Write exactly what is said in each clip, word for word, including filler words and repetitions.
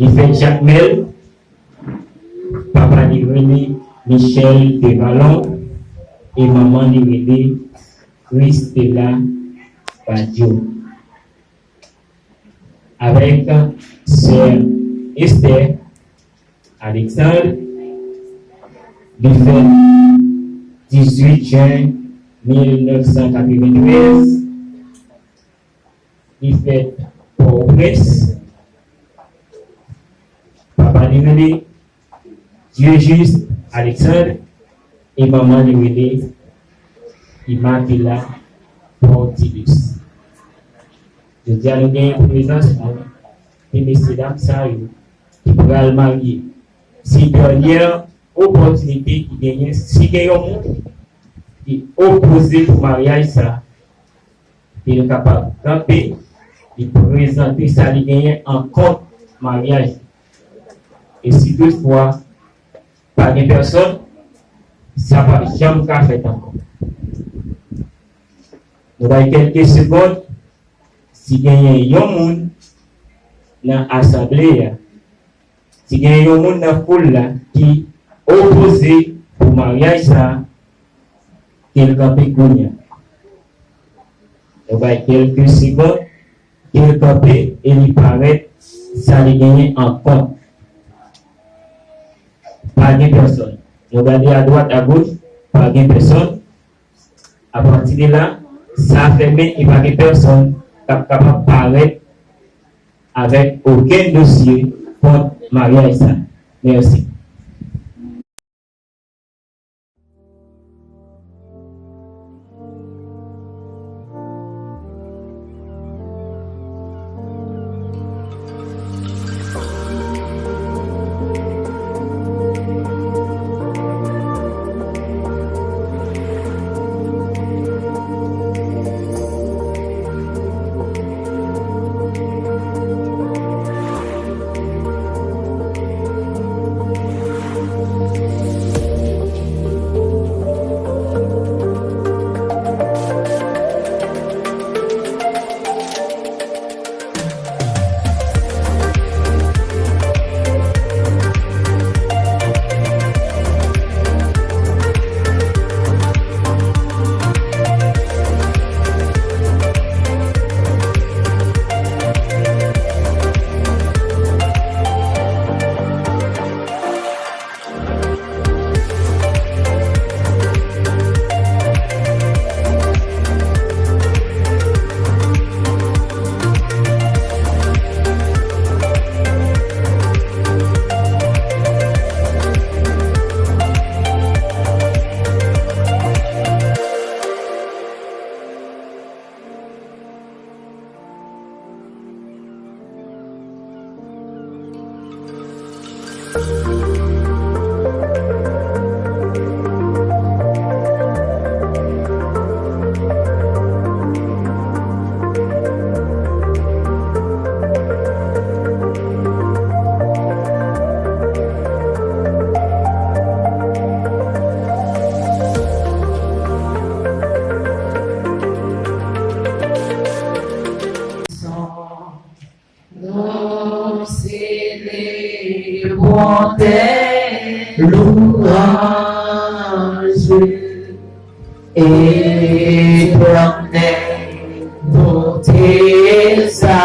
Li fèt Jakmèl, papa li rele Michel Devalon e manman li rele Christella Badio. Avèk sè Esther Alexandre, li fèt dizuit jen mil nèf san katreventrèz, li fèt Pòtoprens. Papa li rele Dieujuste Alexandre e manman li rele Immaculée Portilus. Jodi a nou genyen prezans nou, de mesyedam sa yo ki pral marye. Se dènyè opòtinite ki genyen. Si gen yon moun ki opoze pou maryaj sa, ke l kapab kanpe, li prezante sa li genyen an kont maryaj. E si toutfwa pa gen pèsòn, sa p ap janm ka fèt ankò. Nou bay kèlke segonn, si genyen yon moun nan asanble a, si gen yon moun nan foul la ki opoze pou maryaj sa a, ke l kanpe kounye a. Nou bay kèlke segonn, ke l kanpe e li parèt sa li genyen an kont. Pa gen pèsòn. Nou gade adwat, agoch, pa gen pèsòn. Apati de la, sa fèmen e pa gen pèsòn k ap kapab parèt avèk okenn dosye kont maryaj sa. Mèsi. Nous célébrons tes louanges, Éternel, nous t'exaltons,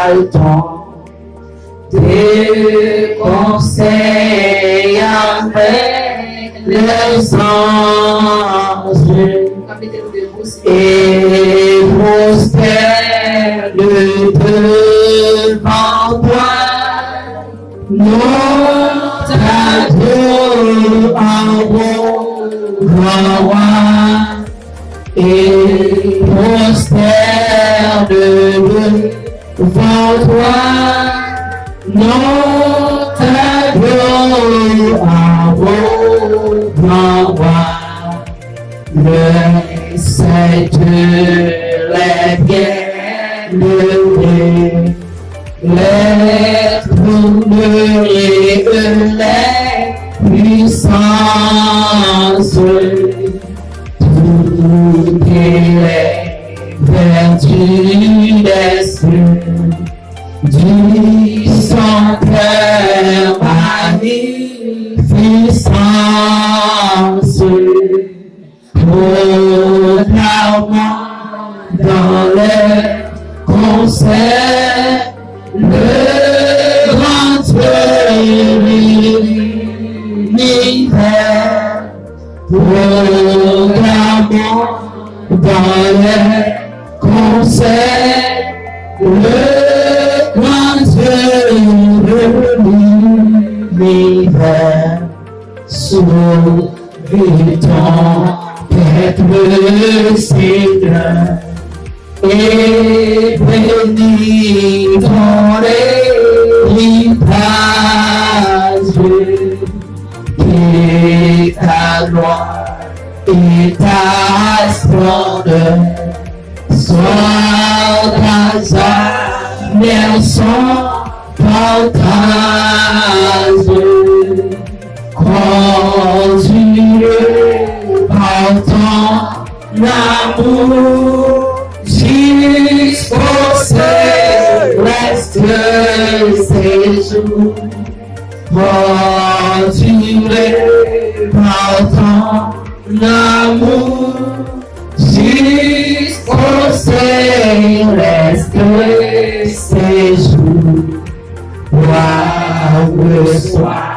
de concert avec les anges. Kanpe debout, silvouplè. Et prosternés devant toi, nous t'adorons, grand roi, et prosternés devant toi, nous t'adorons, grand roi. Le Seigneur est bien élevé, les trônes et les puissances. Tout est vertu des cieux, du sang Terre magnificence, proclamant dans les concerts le grand Dieu de l'univers. Proclamons dans les concerts le grand Dieu de l'univers. Sauve ton peuple, Seigneur, et bénis ton héritage. Que ta gloire et ta splendeur soient à jamais sans partage. Conduis par ton amour jusqu'au céleste séjour. Protégé par ton amour jusqu'au céleste séjour. Gloire soit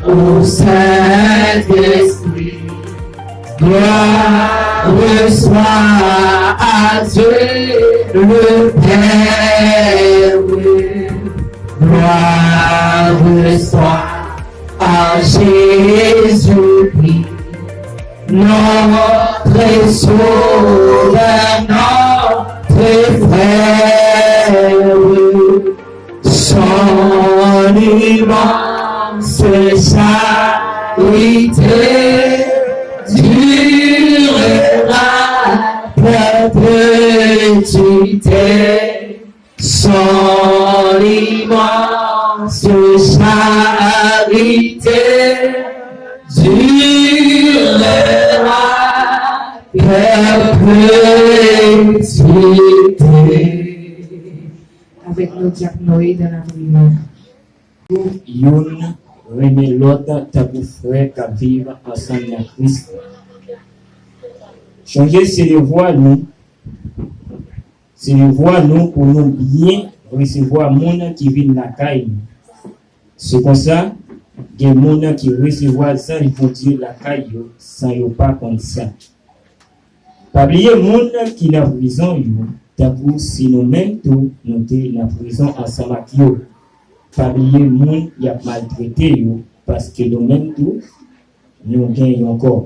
au Saint-Esprit. Gloire soit à Dieu le Père. Gloire soit à Jésus-Christ, notre Sauveur, notre frère. Son immense charité durera à perpétuité. Son immense charité durera à perpétuité. Avèk nou, dyak Noé dans la prière. Youn renmen lòt tankou frè k ap viv ansanm nan Kris la. Chonje se devwa nou, se devwa nou pou nou byen resevwa moun ki vin lakay nou. Se konsa, gen moun ki resevwa zanj Bondye lakay yo san yo pa konn sa. Pa bliye moun ki nan prizon yo, tankou si nou menm tou nou te nan prizon ansanm ak yo. Pa bliye moun y ap maltrete yo, paske nou menm tou nou gen yon kò.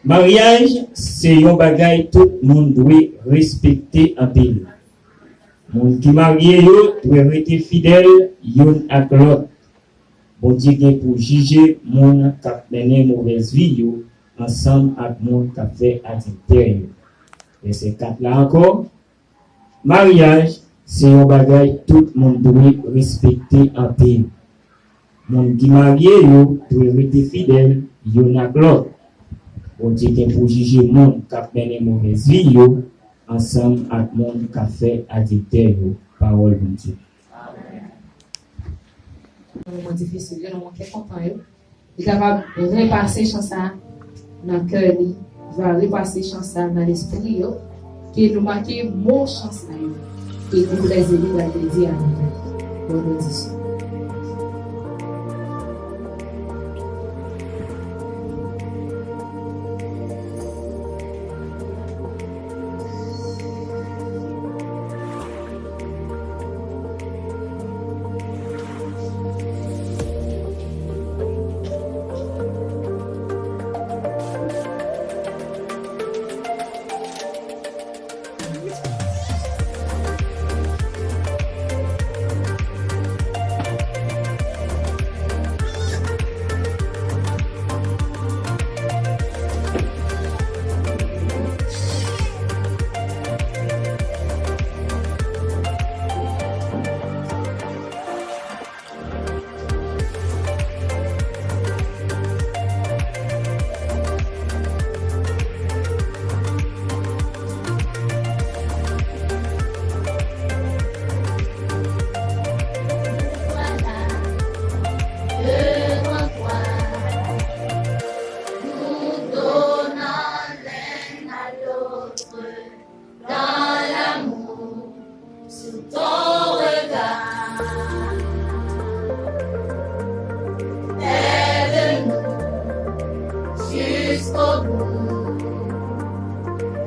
Maryaj se yon bagay tout moun dwe respekte anpil. Moun ki marye yo dwe rete fidèl youn ak lòt. Bondye gen pou jije moun k ap mennen movèz vi yo ansanm ak moun k ap fè adiltè yo. Vèsè kat la ankò, maryaj se yon bagay tout moun dwe respekte anpil. Moun ki marye yo dwe rete fidèl youn ak lòt. Bondye gen pou jije moun k ap mennen movèz vi yo ansanm ak moun k ap fè adiltè yo. Pawòl Bondye. Nan moman difisil yo, nan moman kè kontan yo, li kapab repase chan sa nan kè li, va repase chan sa nan lespri yo, ke nou make mo chan sa yo, ke nou plèze li va te di a nou. Bon, nou di sa. Dans l'amour, sous ton regard, aide-nous jusqu'au bout.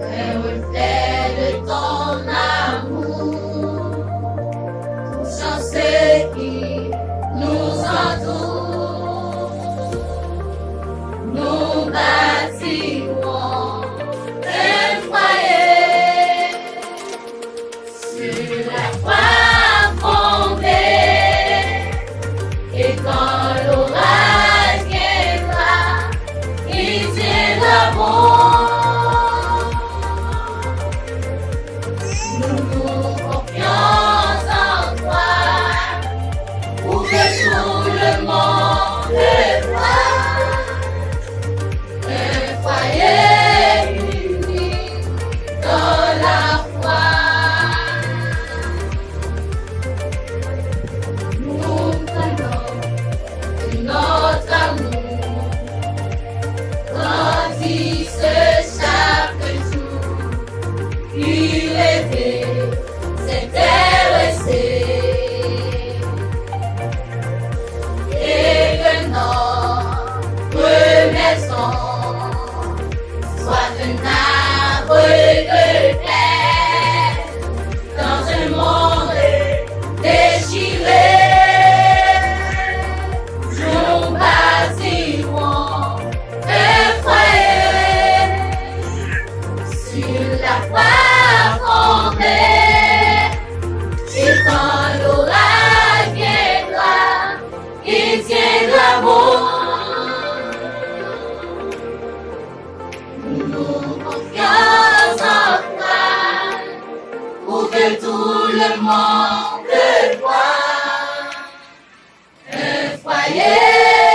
Un reflet de ton amour touchant ceux qui nous entourent. Nous bâtirons un foyer sur la foi fondée, et quand l'orage viendra, il tiendra bon. Nous nous confions en toi, pour que tout le monde voie un foyer uni dans la foi. Nous prenons notre amour, grandisse chaque jour, plus rêver, s'intéresser. Et que notre maison soit un arbre de paix dans un monde déchiré. Nous bâtirons un foyer sur la foi fondée. Et quand l'orage viendra, il tiendra bon. Nous nous confions en toi, pour que tout le monde voie un foyer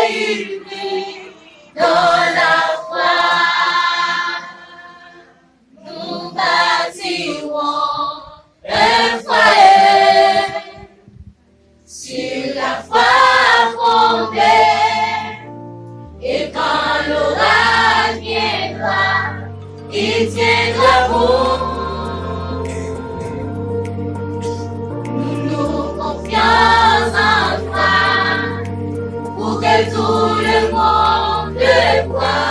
uni dans la foi. Nous bâtirons un foyer sur la foi fondée, et quand l'orage viendra, il tiendra bon. Nous nous confions en toi, pour que tout le monde voie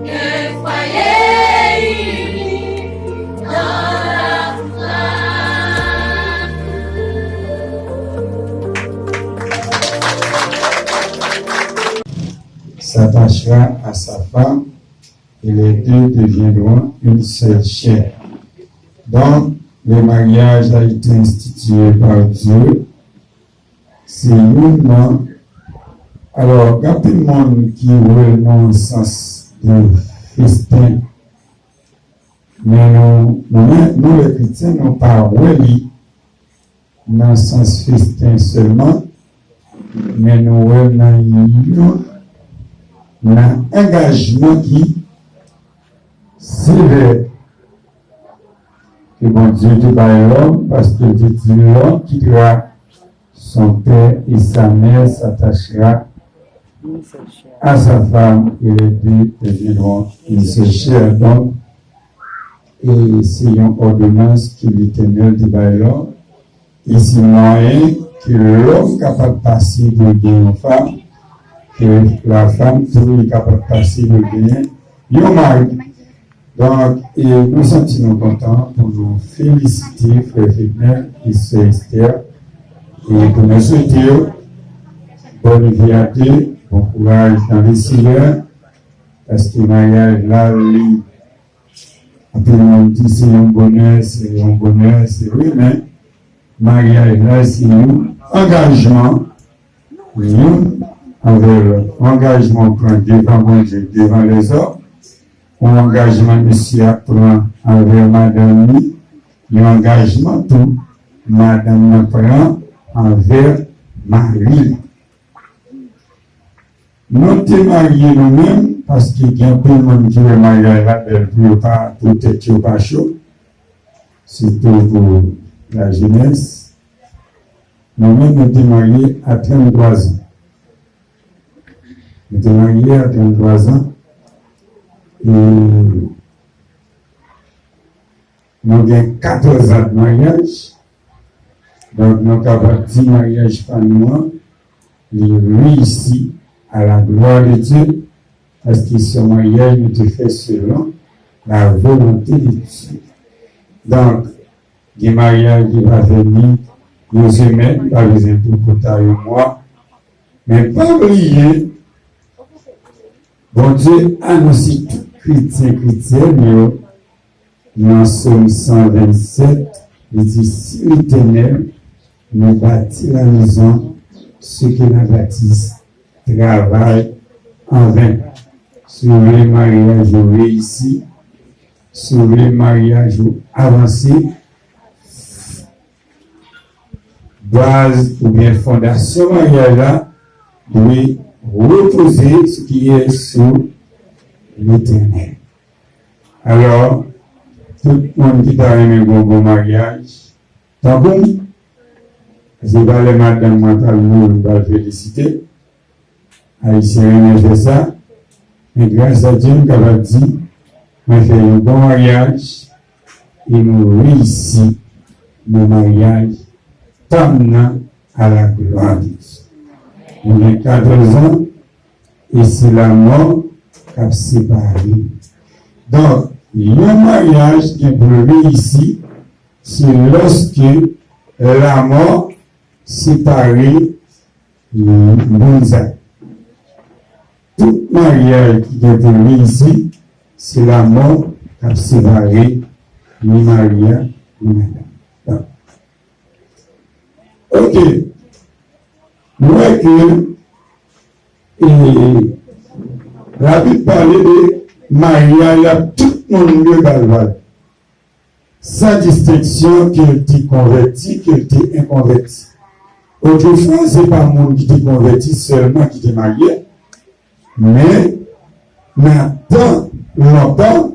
un foyer uni dans la foi. S'attachera à sa femme, et les deux deviendront une seule chair. Donc, le mariage a été institué par Dieu. Se youn nan. Alò, gen anpil moun ki wè l nan sans de festen. Men nou, nou menm, nou, lè kretyen, nou pa wè li nan sans festen sèlman, men nou wè l nan yon, nan angajman ki sevè ke Bondye te bay lòm, paske l te di, l'homme quittera son père et sa mère s'attachera à sa femme et les deux deviendront une seule chair. Donk, e se yon òdonans ke Letènèl te bay lòm. E se mwayen ke lòm kapab pase pou l gen yon fanm, ke lafanm tou li kapab pase pou l genyen yon mari. Donk, e nou santi nou kontan pou nou felisite frè Fedner e sè Esther, e pou nou swete yo bòn vi a de, bon kouraj dans le Seigneur, paske maryaj la, li, anpil moun di se yon bonè, se yon bonè, se vre, men maryaj la, se yon angajman, youn anvè lòt. Yon angajman w pran devan Bondye, devan lèzòm, yon angajman mesye a pran anvè madanm li, yon angajman tou madanm nan pran anvè mari li. Nou te marye nou menm, paske gen anpil moun ki wè maryaj la bèl pou yo pa, pou tèt yo pa cho, sitou pou lajenès. Nou menm, nou te marye a tranntwa zan. Nou te marye a tranntwa zan. E Nou gen katòz an de maryaj. Donk, nou kapab di maryaj pa nou an, li reyisi à la gloire de Dieu, paske se yon maryaj nou te fè selon la volonté de Dieu. Donk, gen maryaj ki pa fè ni yon semèn, pa bezwen pou kota yon mwa. Men pa bliye, Bondye anonse tout kretyen, kretyèn yo nan Sòm san vennsèt, li di, si Letènèl ne bâtit la maison, ceux qui la bâtissent travaillent en vain. Si w vle maryaj ou reyisi, si w vle maryaj ou avanse, baz oubyen fondasyon maryaj la dwe repoze sou kiyès? Sou Letènèl. Alò, tout moun ki ta renmen gen yon bon maryaj, tankou m, se pa lè madanm mwen pral mouri m pral felisite. Ayisyen renmen fè sa. Men gras a Dye, m kapab di, mwen fè yon bon maryaj e nou reyisi nan maryaj pa m nan à la gloire de Dieu. Nou gen katòz an e se lanmò k ap separe nou. Donk, yon maryaj gen pou l reyisi, se lòske lanmò separe moun sa. Tout maryaj ki gen pou l reyisi, se lanmò k ap separe ni mari a, ni madanm. Bon. Ok. Nou wè ke, e, Labib pale de maryaj la, tout moun dwe ba l valè. San distenksyon ke l te konvèti, ke l te enkonvèti. Otrefwa, se pa moun ki te konvèti sèlman ki te marye, men nan tan lontan,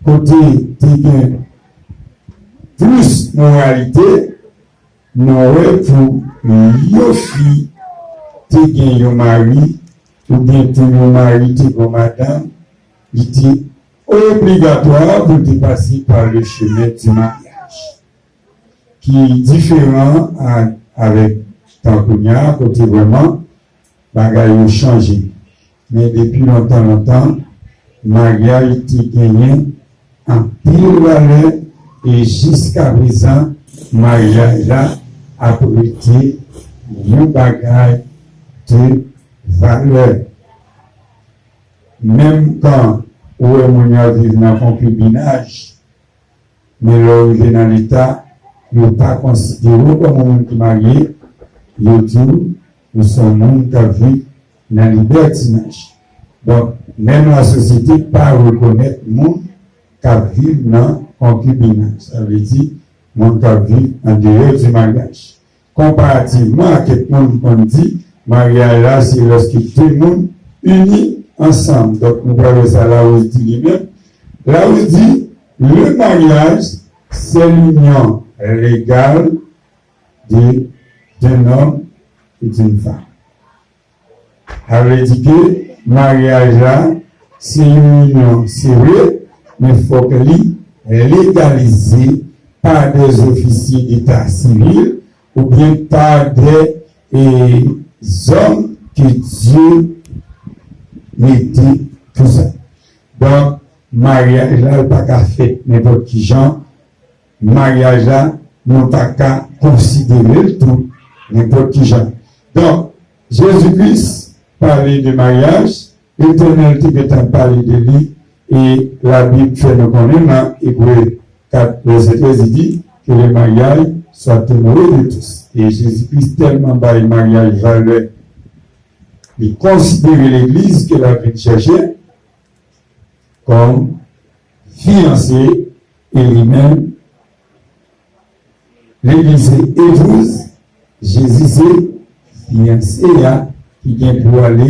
kote te gen plis moralite, nou wè pou yon fi te gen yon mari, oubyen pou yon mari te gen yon madanm, li te obligatwa pou l te pase pa le chemen di maryaj, ki diferan a, avèk tan kounye a, kote vrèman bagay yo chanje. Men depi lontan, lontan, maryaj te genyen anpil valè, e jiska prezan, maryaj la ap rete yon bagay de valè. Menm kan ou wè moun yo ap viv nan konkibinaj, men lè w rive nan leta, yo pa konsidere w kòm yon moun ki marye, yo di w ou se yon moun k ap viv nan libètinaj. Donk, menm lasosyete pa rekonèt moun k ap viv nan konkibinaj. Sa vle di, moun k ap viv andeyò di maryaj. Konparativman ak kèk moun ki konn di, maryaj la se lòske de moun ini ansanm. Donk, nou pral wè sa Larousse di li menm. Larousse di, le mariage, c'est l'union légale de, d'un homme et d'une femme. Sa vle di ke maryaj la, se yon inyon, se vre, men fòk li legalize pa dè zofisye deta sivil oubyen pa dè, e, zòm ke Dye mete pou sa. Donk, maryaj la, l pa ka fèt nenpòt ki jan, maryaj la, nou pa ka konsidere l tou nenpòt ki jan. Donk, Jezi Kris pale de maryaj, Letènèl te gentan pale de li, e Labib fè nou konnen nan Ebre kat vèsè trèz, li di que le mariage soit honoré de tous. E Jezi Kris tèlman bay maryaj valè, li konsidere legliz ke l ap vin chèche kòm fiyanse, e li menm, legliz se epouz, Jezi se fiyanse a ki gen pou ale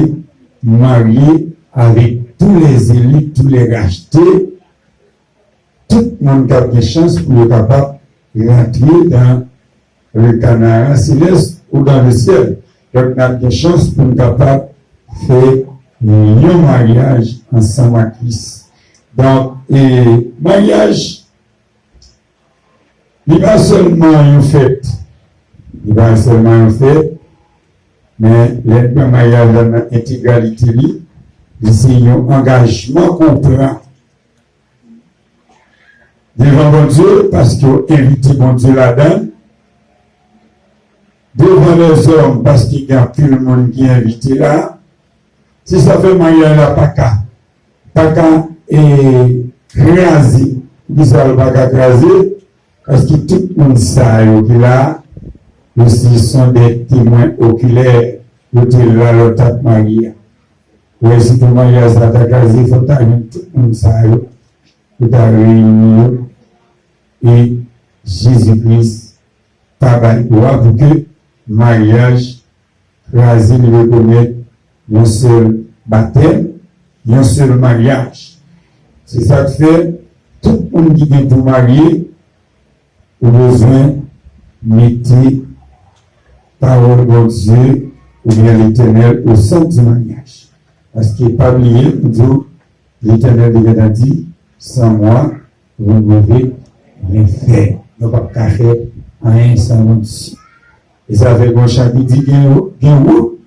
marye avèk tous les élus, tous les rachetés, tout moun k ap gen chans pou yo kapab rantre dans le Canaan céleste ou dans le ciel. Donk, n ap gen chans pou n kapab fè yon maryaj ansanm ak Kris. Donk, e, maryaj, Li pa sèlman yon fèt. Li pa sèlman yon fèt, men lè n pran maryaj la nan entegralite li, li se yon angajman ke w pran devan Bondye, paske w envite Bondye ladan l, devan lèzòm, paske gen anpil moun ki envite la. Se sa fè maryaj la pa ka, pa ka, e, kraze. Poukisa l pa ka kraze? Paske tout moun sa yo ki la, yo se sont des témoins oculaires, yo te la lè w t ap marye a. Ou wè, si pou maryaj sa ta kraze, fò ta jwenn tout moun sa yo, pou ta reyini yo, e Jezi Kris pa bay dwa pou ke maryaj kraze, li rekonèt yon sèl batèm, yon sèl maryaj. Se sa k fè, tout moun ki gen pou marye, ou bezwen mete pawòl Bondye oubyen Letènèl au centre du mariage. Paske pa bliye, m di w, Letènèl te gentan di, sans moi, vous ne pouvez rien faire. Nou p ap ka fè anyen san Bondye. E sa fè gon chan ki di, gen, gen wout,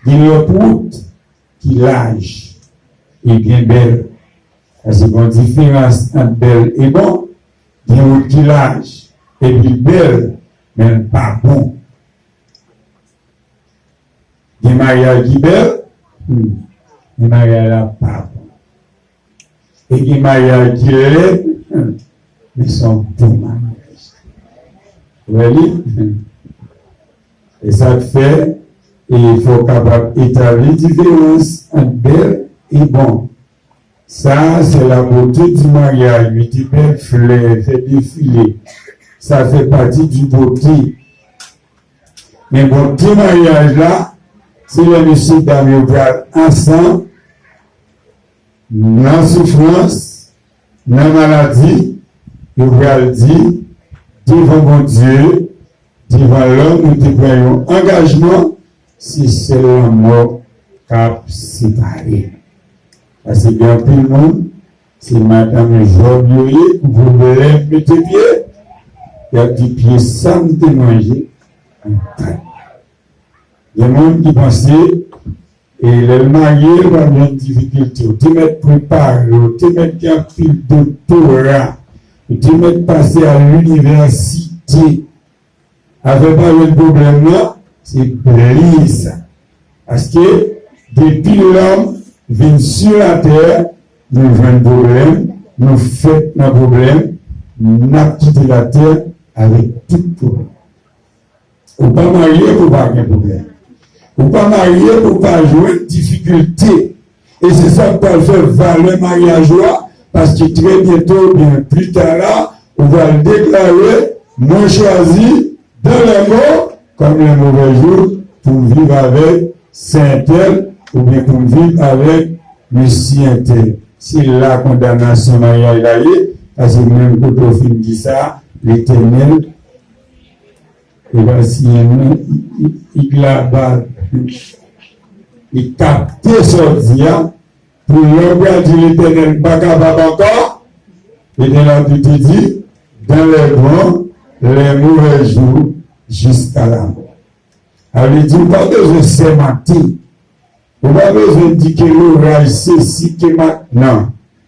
gen lòt wout ki laj e byen bèl. Paske gon diferans ant bèl e bon. Gen wout ki laj epi l bèl, men l pa bon. Gen maryaj ki bèl, hmm, men maryaj la pa bon. E gen maryaj ki lèd, hmm, men se yon bon maryaj. Ou wè li? Hmm. E sa k fè, e fò w kapab etabli diferans ant bèl e bon. Ça, c'est la beauté du mariage. Mete bèl flè, fè defile. Sa fè pati di bote. Men bote maryaj la, se lè mesye dam yo pral ansanm, nan soufrans, nan maladi, yo pral di, devan Bondye, devan lòm, nou te pran yon angajman, se sèl lanmò k ap separe. Paske gen anpil moun, se madanm Jòb yo ye, pou pwoblèm mete pye, y ap di, pye sa m te manje, m pa. Gen moun ki panse, e lè l marye, l pral jwenn difikilte. Ou te mèt prepare, ou te mèt gen anpil doktora, ou te mèt pase a linivèsite. Afè pa jwenn pwoblèm nan, se bliye sa. Paske depi lòm vin sou latè, nou jwenn pwoblèm, nou fèt nan pwoblèm, n ap kite latè avèk tout pwoblèm. Ou pa marye pou w pa gen pwoblèm. Ou pa marye pou w pa jwenn difikilte. E se sa k pral fè valè maryaj ou a, paske trè byento, oubyen pli ta la, ou pral deklare, mwen chwazi dans les bons comme les mauvais jours pou m viv avèk sè entèl, oubyen pou m viv avèk mesye entèl. Se la kondanasyon maryaj la ye, paske menm kote w fin di sa, Letènèl, e pa siyen non, i, i, i glabal, i kapte sa w di a, pou lè w pral di Letènèl m pa kapab ankò, Letènèl ap di, dans les bons, les mauvais jours, jusqu'à la mort. Sa vle di, ou pa bezwen sèmante. Ou pa bezwen di ke loraj sesi, ke ma-, non.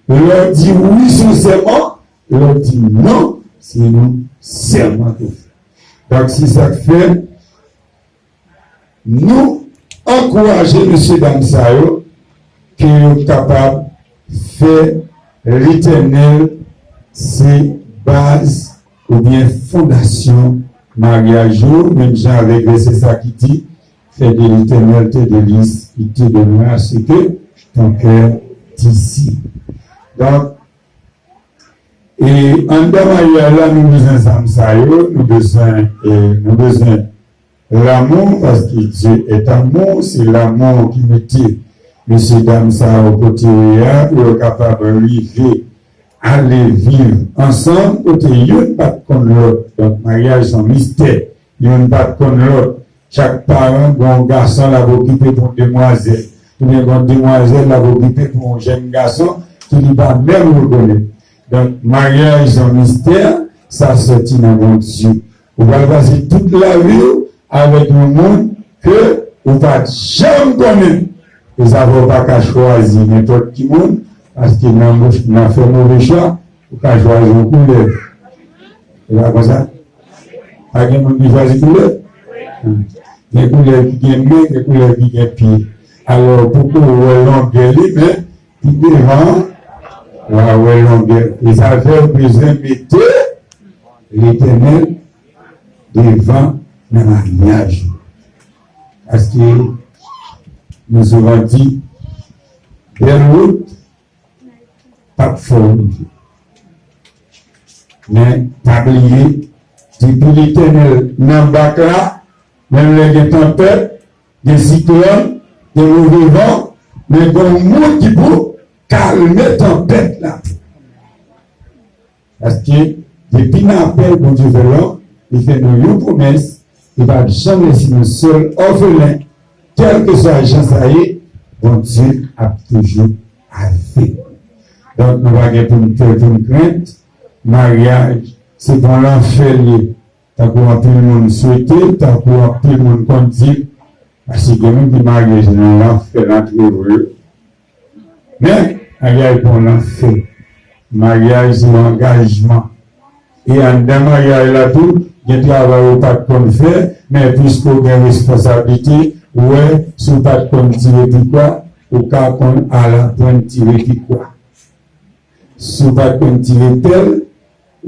Lè w di wi, se yon sèman. Lè w di non, se yon sèman ke w fè. Donk, se sa k fè, nou ankouraje mesye dam sa yo, ke yo kapab fè Letènèl se baz oubyen fondasyon maryaj yo, menm jan avèk vèsè sa ki di, fais de l'Éternel tes délices, il te donnera ce que ton cœur désire. Donk, e anndan maryaj la, nou bezwen zam sa yo, nou bezwen, e, nou bezwen lanmou, paske Dieu est amour, se lanmou ki mete mesye dam sa yo kote yo ye a, pou yo kapab rive ale viv ansanm, kote youn pa t konn lòt. Donk, maryaj se yon mistè. Youn pa t konn lòt. Chak paran gen yon gason l ap okipe pou yon demwazèl. Oubyen gen yon demwazèl l ap okipe pou yon jèn gason ke li pa menm rekonèt. Donk, maryaj se yon mistè, Sa sòti nan Bondye. Ou pral pase tout lavi w avèk yon moun ke ou pa t janm konnen. E sa fè w pa ka chwazi nenpòt ki moun, paske nan, nan fè move chwa, ou ka chwazi yon koulè. E pa konsa? Pa gen moun ki chwazi koulè? Gen koulè ki gen men, gen koulè ki gen pye. Alò, poko wè longè li, men pi devan, w a wè longè. E sa fè w bezwen mete Letènèl devan nan maryaj ou. Paske nou souvan di, bèl wout p ap fè w rive. Men, pa bliye, depi Letènèl nan bak la, menm lè gen tanpèt, gen siklòn, gen move van, men gen yon moun ki pou kalme tanpèt la. Paske depi n apèl Bondye fè lòm, li fè nou yon pwomès, li p ap janm lèse nou sèl, òfelen, kèlkeswa jan sa ye, Bondye ap toujou avèk nou. Donk, nou pa gen pou n pè, pou n krent. Maryaj, se pa yon lanfè l ye. Tankou anpil moun swete l, tankou anpil moun konn di l. Paske gen moun ki marye se nan lanfè l antre vre. Men, maryaj pa yon lanfè. Maryaj se yon angajman. E anndan maryaj la tou, gen travay ou pa t konn fè, men piske w gen responsablite, ou wè, si w pa t konn tire pikwa, ou ka konn al aprann tire pikwa. Si w pa t konn tire pèl,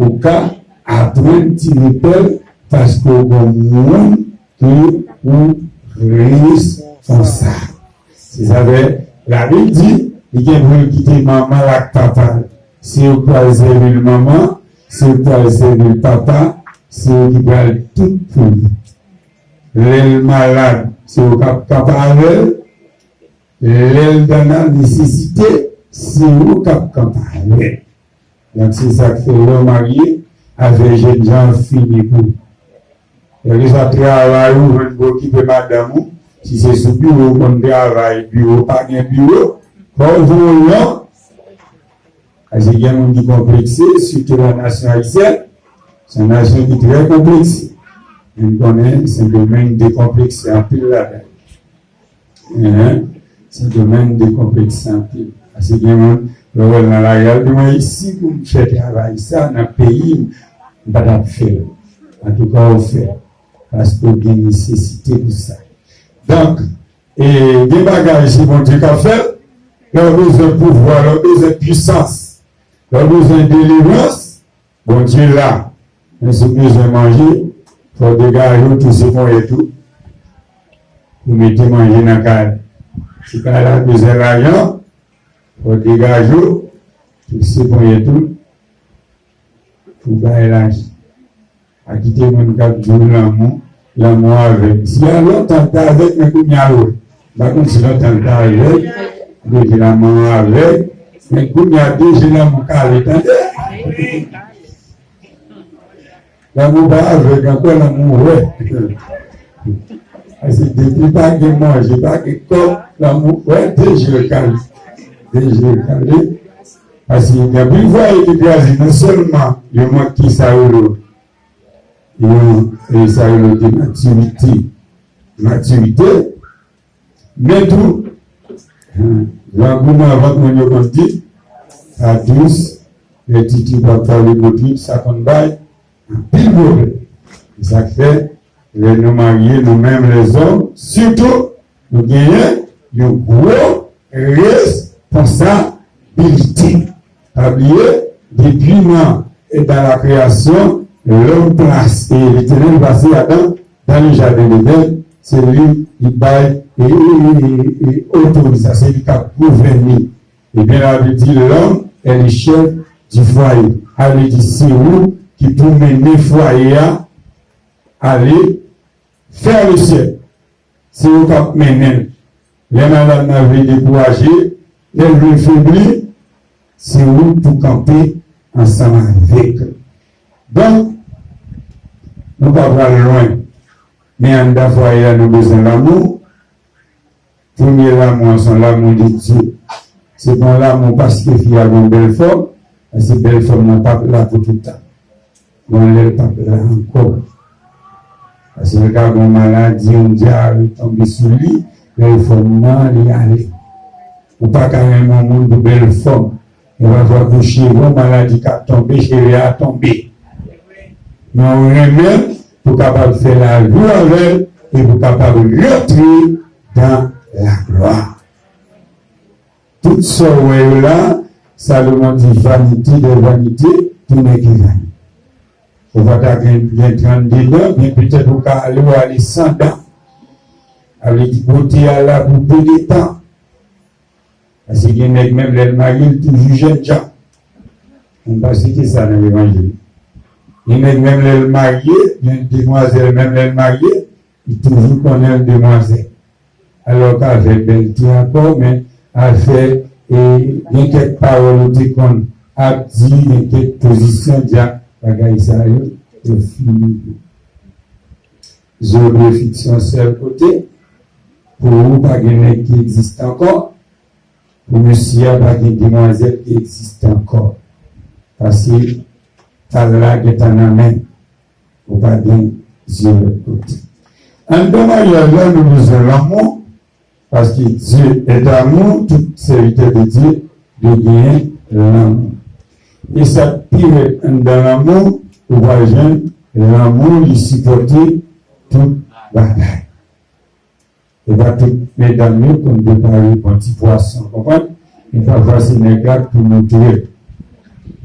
ou ka aprann tire pèl paske w gon moun ki pou responsab. Se sa fè Labib di, li gen pou l kite manman l ak papa l. Si w pral sèvi l manman, si w pral sèvi l papa, se ou ki pral tout pou li. Lè l malad, se ou k ap kanpe avè l. Lè l nan nesesite, se ou k ap kanpe avè l. Donk, se sa k fè lè w marye, afè jènjan an fini pou ou. Kèlkeswa travay ou jwenn pou okipe madanm ou, si se sou biwo ou konn travay, biwo pa gen biwo, fò w voye yon. Paske gen moun ki konplekse, sitou nan nasyon ayisyèn, se yon nasyon ki trè konplekse. Men m konnen Sendomeng dekonplekse anpil ladan l. Enhen. Sendomeng dekonplekse anpil. Paske gen moun, lè w wè l nan lari a, l di, "Mwen, si pou m fè travay sa nan peyi m, m pa t ap fè l." Antouka, ou fè l. Paske w gen nesesite pou sa. Donk, e gen bagay, se Bondye k ap fè l. Lè w bezwen pouvwa, lè w bezwen pwisans, lè w bezwen delivrans, Bondye la, men si w bezwen manje, fò w degaje w, touse ponyèt ou, pou mete manje nan kay. Si kay la bezwen lajan, fò w degaje w, touse ponyèt ou, pou bay lajan. Pa kite moun k ap di w lanmou, lanmou avèg. Si a lontan l t avèg, men kounye a l wè. M pa konn si lontan l t avèg, deje lanmou avèg, men kounye a deje lanmou kale, tande? Lanmou pa avèg ankò, lanmou wè. Paske depi pa gen manje, pa gen kòb, lanmou wè, deje l kale. Deje l kale. Paske gen anpil fwaye ki kraze, non sèlman yo manke sa yo rele, yo, e sa yo rele de matirite, matirite, men tou, jan goumen vant moun yo konn di, pa dous, lè titi pa pale botrit, sa konn bay anpil pwoblèm. Se sa k fè, lè nou marye, nou menm lèzòm, sitou, nou genyen yon gwo responsabilite. Pa bliye, depi nan, e, dans la création, l'homme place, e Letènèl plase Adan dans le jardin d'Éden, se li ki bay, e, e, e, e, e otorizasyon, se li k ap gouvène. Ebyen, Labib di, l'homme est le chef du foyer. Sa vle di, se ou ki pou mennen fwaye a ale vers le ciel. Se ou k ap mennen l. Lè madanm nan vle dekouraje, lè l vle febli, se ou pou kanpe ansanm avèk l. Donk, nou pa pral lwen, men anndan fwaye a, nou bezwen lanmou. Premye lanmou an, se yon lanmou de Dye. Se pa yon lanmou paske fi a gen yon bèl fòm, paske bèl fòm nan p ap la pou tout tan. Bon, lè l p ap la ankò. Paske l ka gen yon maladi, yon dyare tonbe sou li, lè l fòm nan, li ale. Ou pa ka renmen yon moun pou bèl fòm. E pafwa pou cheve, yon maladi ka tonbe, cheve a tonbe. Men ou renmen l pou w kapab fè lavi w avè l e pou w kapab rantre dan laglwa. Tout sa w wè yo la, Salomon di, vanité des vanités, tout n'est que vanité. Ou pa ta gen, gen trannde dan, men petèt ou ka ale, ou ale san dan. Sa vle di bote a la pou pe de tan. Paske gen nèg menm lè l marye, l toujou jènjan. Moun pa site sa nan levanjil. Gen nèg menm lè l marye, gen demwazèl menm lè l marye, li toujou konnen l demwazèl. Alò k avèk bèlte ankò, men afè, e, gen kèk pawòl ou te konn ap di, gen kèk pozisyon, di a, bagay sa yo, yo fini. Zye w dwe fikse yon sèl kote. Pou ou, pa gen nèg ki egziste ankò. Pou mesye a, pa gen demwazèl ki egziste ankò. Paske pal la gentan nan men. Ou pa gen zye lòt kote. Anndan maryaj la, nou bezwen lanmou, paske Dieu est amour, tout sèvitè de Dieu dwe genyen lanmou. E sa k pi rèd anndan lanmou, ou pral jwenn lanmou, li sipòte tout bagay. E pa tout medam yo konn prepare bon ti pwason, konprann? Men pafwa se nèg la k pou moutre.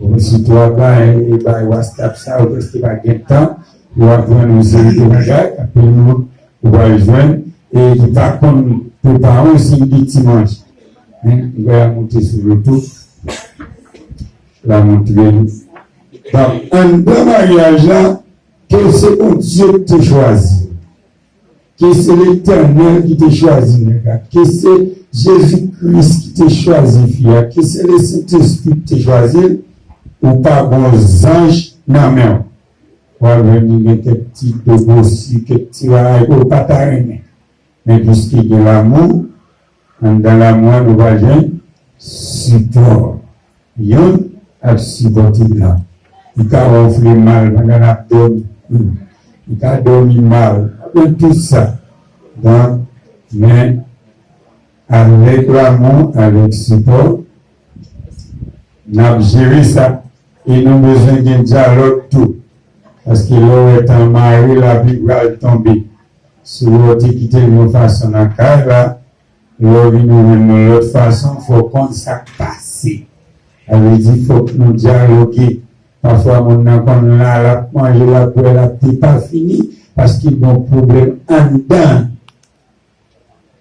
Bon, sitou a bay, e bay WhatsApp sa, ou prèske pa gen tan pou w aprann yon seri de bagay, apre nou, ou pral jwenn, e ki pa konn prepare yon seri de ti manje. Men, m wè a monte sou YouTube, la montre nou. Donk, anndan maryaj la, ke se Bondye ki te chwazi. Ke se Letènèl ki te chwazi nèg la, ke se Jezi Kris ki te chwazi fi a, ke se Lesentespri ki te chwazi l, ou pa gon zanj nan men w. W ap jwenn li gen kèk ti dobosi, kèk ti bagay ke w pa ta renmen. Men piske gen lanmou, anndan lanmou an, nou pral jwenn sipò. Youn ap sipòte lòt. Li ka wè w vle mal pandan l ap dòmi. Li ka dòmi mal. Apre tout sa. Donk, men, avèk lanmou, avèk sipò, n ap jere sa. E nou bezwen gen dyalòg tou. Paske lè w wè tan mare, lapli pral tonbe. Si w te kite l yon fason nan kay la, lè w vin jwenn nou lòt fason, fò w konn sa k pase. Sa vle di, fòk nou dyaloge. Pafwa, moun nan konn la, l ap manje, l ap bwè, l ap depafini, paske gon pwoblèm anndan.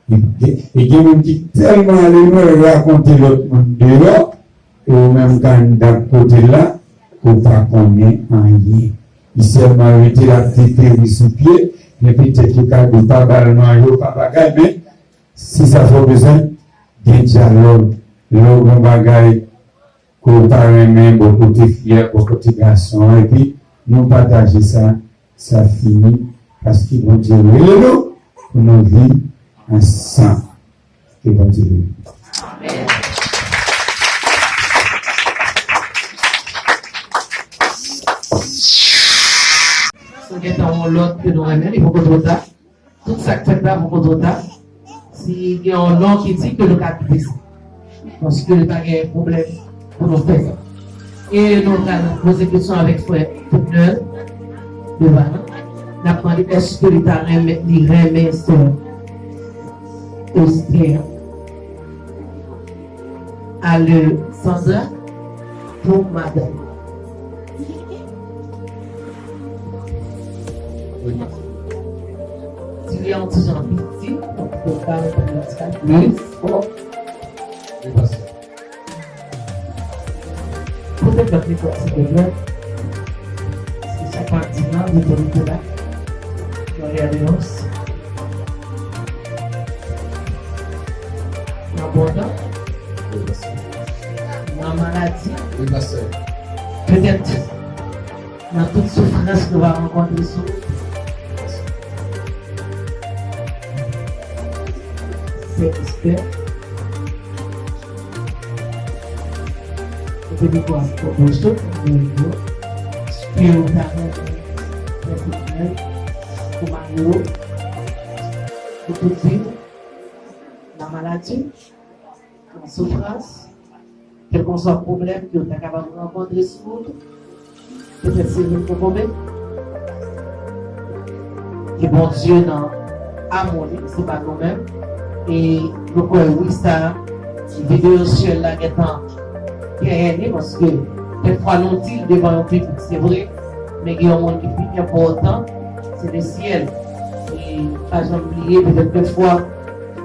E, e, e gen moun ki tèlman ale lwen, rakonte lòt moun deyò, e ou menm k anndan kote la, ou pa konnen anyen. Li sèlman rete la deperi sou pye, men petèt yo ka di w pa ba l manje, w pa bagay, men se sa fè w bezwen gen dyalòg. Lè w gen yon bagay ke w pa renmen bò kote fi a, bò kote gason an, epi nou pataje sa, sa fini, paske Bondye rele nou pou nou viv ansanm. Ke Bondye beni. Si w gentan yon lòt ke nou renmen, li poko twò ta. Tout sa k fèt la poko twò ta. Si gen yon non ki di ke nou ka kite sa. Paske li pa gen pwoblèm pou nou fè sa. E nou pral poze kesyon avèk frè Pepnel devan nou. N ap mande èske li ta renmen, li renmen sè Esther Alexandra pou madanm. Di li yon ti jan piti, pou pa reponn yon ti kal plis fò. Wi, pastè. Pote lòt mikwo a, silvouplè. Se sa k ap di nan, di pou nou la. Yon lè anons. Nan bon tan. Wi, pastè. Nan maladi. Wi, pastè. Petèt nan tout soufrans nou va rankontre sou Sè Esther. Ou te di kwa? Pwopoze pou nou. Yo ta renmen fè pou mwen, pou mari yo, pou tout vi w, nan maladi, nan soufrans, kèlkanswa pwoblèm ke w ta kapab rankontre sou wout ou, petèt se nou k konbe. Ke Bondye nan amou li, se pa nou menm. E nou kwè wi sa, videyo syèl la gentan genyen li, paske dèfwa nou di l devan yon piblik, se vre, men gen yon moun ki pi enpòtan, se lesyèl. E pa janm bliye, petèt dèfwa,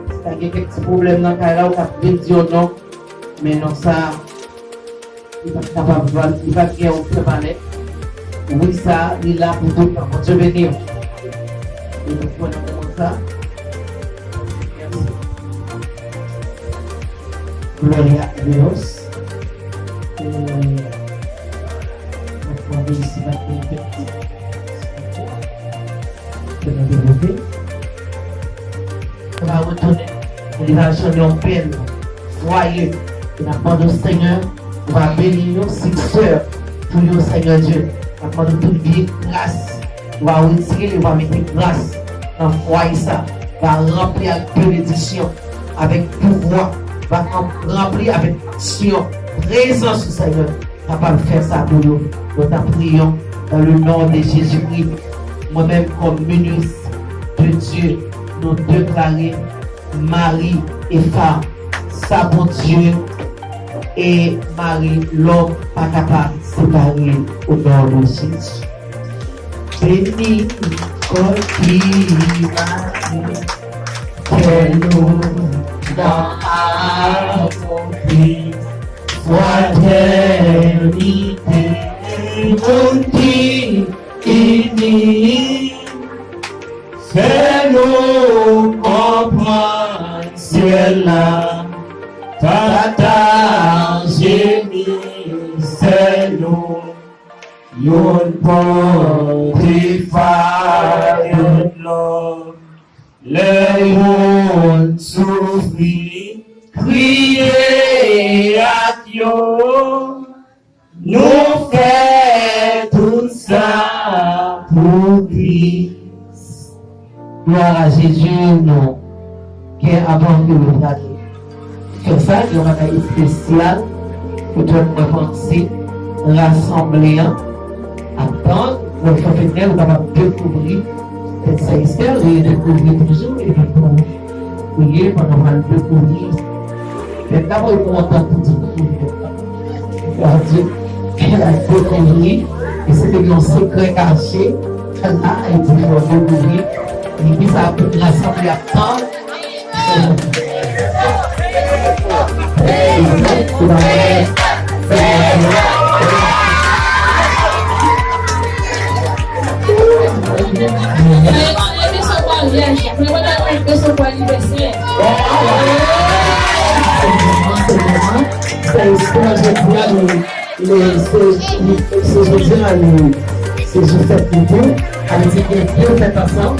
si ta gen kèk ti pwoblèm nan kay la, ou t ap vin di yo non, men non sa, li pa t kapab jwenn, li pa t gen okenn valè. Wi sa, li la pou tout tan. Bondye beni w. E nou kwè nan moman sa. Mèsi. Gloria a Dios. E, nou mande si pa t gen kèk ti ke nou devlope. Nou va retounen. E li va janm yon bèl fwaye. E n ap mande w, Senyè, ou va beni yo, siksè pou yo, Senyè Dye. N ap mande w tout vye gras, ou va retire li, ou va mete gras nan fwaye sa. Va ranpli ak benedisyon, avèk pouvwa, va ranpli avèk aksyon, prezans ou, Senyè. Kapab fè sa pou yo. Nou ta priyon dans le nom de Jésus-Christ. Mwen menm kòm minis de Dieu, nou deklare mari e fanm, sa Bondye e mari lòm pa kapab separe o non de Jezi. Beni kò ki mari, kè nou nan akonpli. Fratènite, moun ki ini, fè nou konprann syèl la, pataje mizè nou, youn pote fado lòt. Lè moun soufri, kriye ak yo, nou fè tout sa pou Kris. Glwa a Jezi, nou gen avan ke nou prale. Fè sa, gen yon bagay espesyal pou tout mwen panse rasanble an. Atann, mwen fè fèt nèl, ou kapab dekouvri tèt sè Esther, redekouvri toujou, epi pou priye pandan w al dekouvri tèt la, mwen kontan pou dekouvri tèt la. Bondye, kè l al dekouvri, e se te yon sekrè kache, la, epi fè w dekouvri, epi sa ap tout rasanble ap tann. Sa espwa jodi a nou. Li, se, li, se jodi a, li, se jou fèt li tou. Sa vle di gen de fèt ansanm.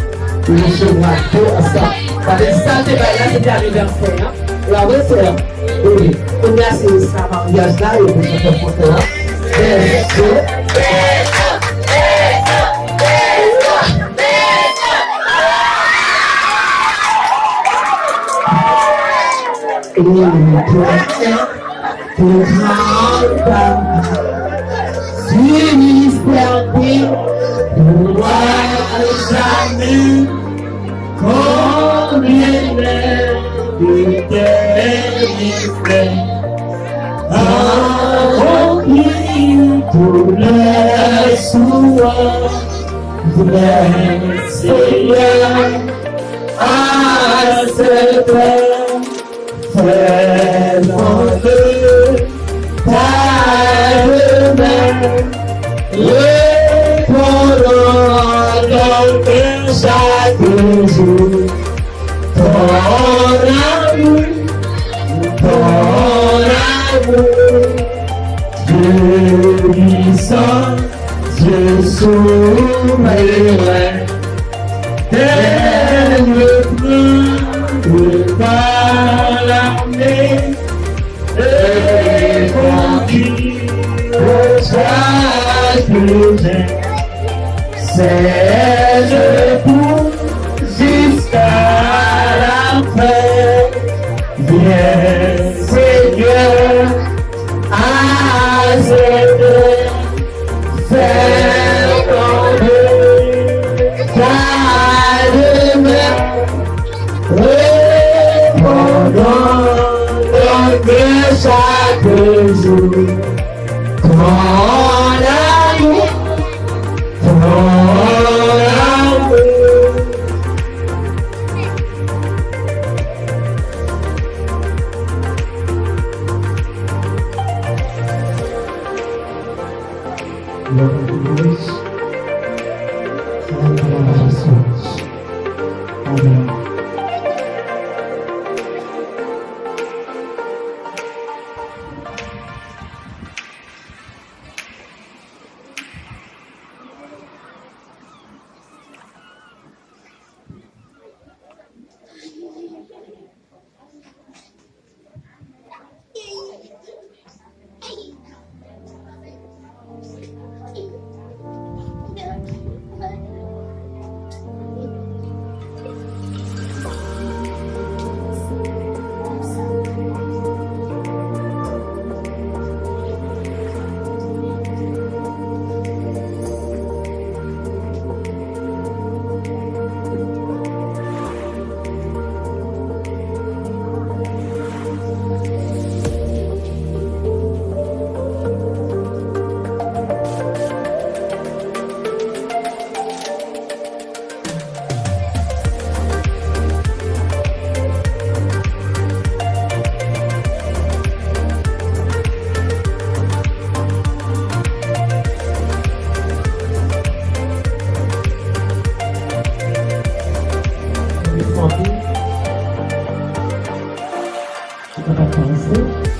Li resevwa de ansanm. Sa vle di sa l te bay la, se te anivèsè an. La resè an. Wi. Kounye a, se sa maryaj la, e pou chante kontan an. Bèl jò. E pou chante. Pou kal pa fini sèten, pou al jamè, konbyen lè de tè li fè, akonpli tou lè sou an, vrè Seyè, a sèt è. Fè mande ta demen, reponn an dòmen chak jou. Ton amour, ton amour, Dieu puissant, Dieu souverain, dès le prendre par la main et conduire au char. Sèj pou jiska lafen. Vyen, Senyè, aksepte, fè tonbe ta demen. Repondan, donne chak jou ton amour, ton amour. Glória a Deus. Glória a Jesus. Amém. Ou kapab panse.